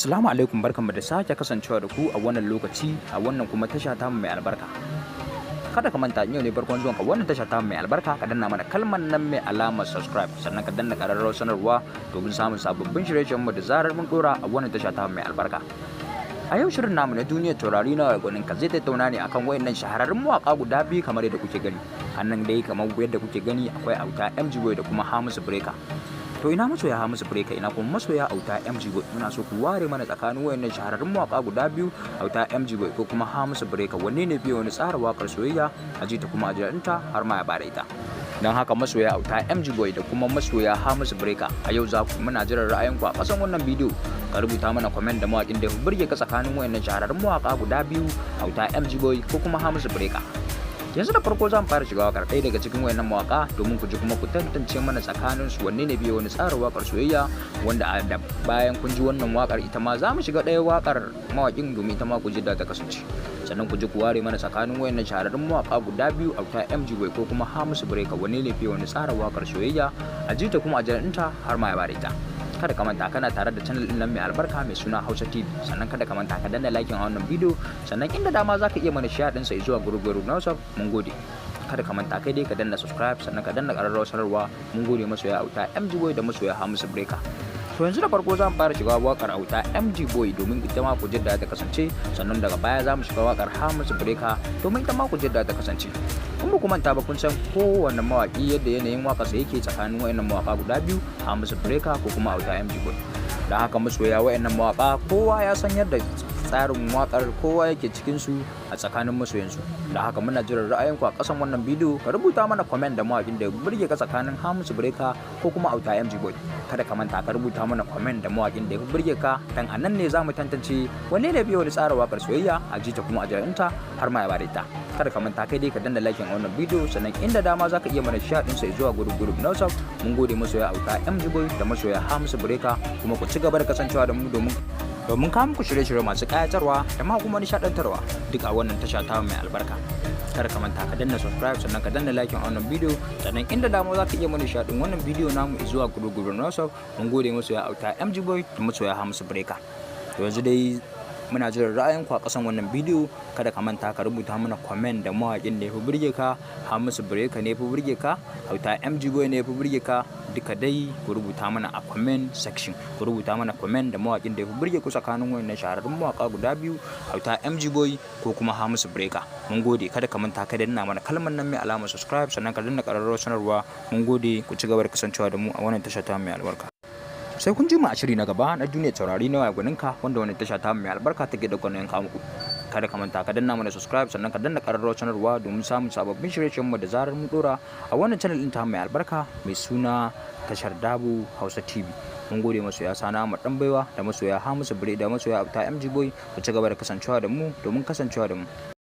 Assalamu alaikum, barkanmu da sake kasancewa da ku a wannan lokaci, a wannan kuma tasha tamu mai albarka. Kada ka manta, yau ne farkon zuwan ka wannan tasha tamu mai albarka, ka danna mana kalmar nan mai alamar subscribe, sannan ka danna ƙararrawar sanarwa domin samun sababbin shirye-shiryen mu da zarar mun dora a wannan tasha tamu mai albarka. A yau shirin namu na Duniyar Taurari na Gwanin Ka zai tattauna ne akan wayannan shahararrun mawaka guda biyu kamar yadda kuke gani. Annan dai kamar yadda kuke gani akwai Auta MG Boy da kuma Hamisu Breaker. To, ina masoya Hamisu Breaker, ina kuma masoya Auta MG Boy? Muna so ku ware mana tsakanin wayannan shahararrun mawaka guda biyu, Auta MG Boy ko kuma Hamisu Breaker, wanne ne fiye wani tsara wakar soyayya a ji ta kuma a ji ta har ma ya bada ita? Don haka, masoya Auta MG Boy da kuma masoya Hamisu Breaker, a yau za ku muna jiran ra'ayinku a ƙasan wannan bidiyo. Ka rubuta mana comment da mawaƙin da ya burge ka tsakanin wayannan shahararrun mawaka guda biyu, Auta MG Boy ko kuma Hamisu Breaker. Yanzu da farko zan fara shiga wakar ɗaya daga cikin wayannan mawaka domin ku ji kuma ku tantance mana tsakanin su wanne ne biyo wani tsara wakar soyayya, wanda a da bayan kun ji wannan wakar, ita ma za mu shiga ɗaya wakar mawakin domin ita ma ku ji da ta kasance, sannan ku ji ku ware mana tsakanin wayannan shahararrun mawaka guda biyu, Auta MG Boy ko kuma Hamisu Breaker, wanne ne fiye wani tsara wakar soyayya a ji ta kuma a jarinta har ma ya bare ta. Kada ka manta, kana tare da channel din nan mai albarka mai suna Hausa TV. Sannan kada ka manta ka danna like a wannan bidiyo, sannan inda dama zaka iya mana share din sa zuwa group group na WhatsApp. Mun gode. Kada ka manta, kai dai ka danna subscribe, sannan ka danna ƙararrawar sanarwa. Mun gode, masoya Auta MG Boy da masoya Hamisu Breaker. To, yanzu da farko za mu fara shiga wakar Auta MG Boy domin ita ma ku da ta kasance, sannan daga baya za mu shiga wakar Hamisu Breaker domin ita ma ku da ta kasance. In ba ku manta ba, kun san kowanne mawaki yadda yanayin wakarsa yake tsakanin wayannan mawaka guda biyu, Hamisu Breaker ko kuma Auta MG Boy. Da haka, masoya wayannan mawaka, kowa ya san yadda tsarin wakar kowa yake cikin su a tsakanin masoyansu. Da haka muna jiran ra'ayinku a ƙasan wannan bidiyo. Ka rubuta mana comment da mawakin da ya burge ka tsakanin Hamisu Breaker ko kuma Auta MG Boy. Kada ka manta ka rubuta mana comment da mawakin da ya burge ka, dan a nan ne za mu tantance wanne ne biyo wani tsara wakar soyayya a ji ta kuma a jarinta har ma ya bada ita. Kada ka manta, kai dai ka danna like a wannan bidiyo, sannan inda dama za ka iya mana share ɗinsa zuwa group group na WhatsApp. Mun gode, masoya Auta MG Boy da masoya Hamisu Breaker, kuma ku ci gaba da kasancewa da mu domin kawo muku shirye-shirye masu kayatarwa da ma kuma nishadantarwa duk a wannan tasha ta mai albarka. Kada ka manta ka danna subscribe, sannan ka danna like a wannan bidiyo, sannan inda dama za ka iya mana share ɗin wannan bidiyo namu zuwa group group na WhatsApp. Mun gode, masoya Auta MG Boy da masoya Hamisu Breaker. To, yanzu dai muna jiran ra'ayinku a ƙasan wannan bidiyo. Kada ka manta ka rubuta mana comment da mawaƙin da ya fi burge ka, Hamisu Breaker ne ya fi burge ka, Auta MG Boy ne ya fi burge ka? Duka dai ku rubuta mana a comment section. Ku rubuta mana comment da mawaƙin da ya fi burge ku tsakanin wannan shahararrun mawaƙa guda biyu, Auta MG Boy ko kuma Hamisu Breaker. Mun gode. Kada ka manta ka danna mana kalmar nan mai alamar subscribe, sannan ka danna ƙararrawar sanarwa. Mun gode, ku ci gaba da kasancewa da mu a wannan tasha ta mai albarka. Sai kun ji mu a shiri na gaba na Duniyar Taurari na Gwaninka, wanda wani tasha ta mai albarka take da gwanin ka muku. Kada ka manta ka danna mana subscribe, sannan ka danna ƙararrawar sanarwa domin samun sababbin shirye-shiryen mu da zarar mun dora a wannan channel din ta mai albarka mai suna tashar Dabo Hausa TV. Mun gode, masoya Sana mu dan baiwa da masoya Hamisu Breaker da masoya Auta MG Boy. Ku ci gaba da kasancewa da mu domin kasancewa da mu.